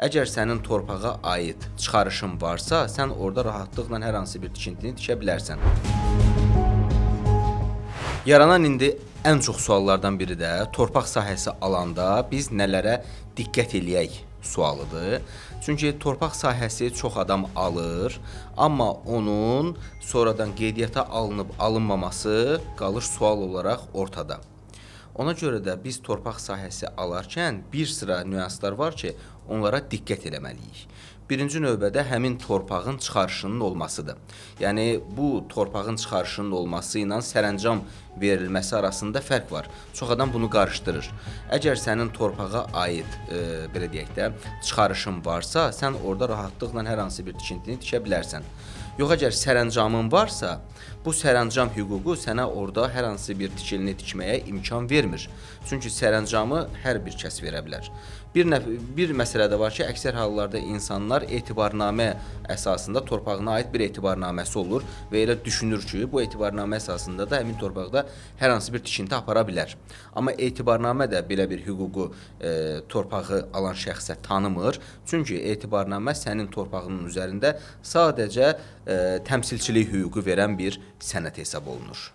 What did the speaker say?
Əgər sənin torpağa aid çıxarışın varsa, sən orada rahatlıqla hər hansı bir tikintini tikə bilərsən. Yaranan indi ən çox suallardan biri də torpaq sahəsi alanda biz nələrə diqqət eləyək sualıdır. Çünki torpaq sahəsi çox adam alır, amma onun sonradan qeydiyyata alınıb alınmaması qalır sual olaraq ortada. Ona görə də biz torpaq sahəsi alarkən bir sıra nüanslar var ki, onlara diqqət eləməliyik. Birinci növbədə həmin torpağın çıxarışının olmasıdır. Yəni bu torpağın çıxarışının olması ilə sərəncam verilməsi arasında fərq var. Çox adam bunu qarışdırır. Əgər sənin torpağa aid belə deyək də, çıxarışın varsa, sən orada rahatlıqla hər hansı bir tikintini tikə bilərsən. Yox, əgər sərəncamın varsa, bu sərəncam hüququ sənə orada hər hansı bir tikilini tikməyə imkan vermir. Çünki sərəncamı hər bir kəs verə bilər. Bir məsələ də var ki, əksər hallarda insanlar etibarnamə əsasında torpağına aid bir etibarnaməsi olur və elə düşünür ki, bu etibarnamə əsasında da həmin torpaqda hər hansı bir tikinti apara bilər. Amma etibarnamə də belə bir hüququ torpağı alan şəxsə tanımır. Çünki etibarnamə sənin torpağının üzərində sadəcə təmsilçilik hüququ verən bir sənəd hesab olunur.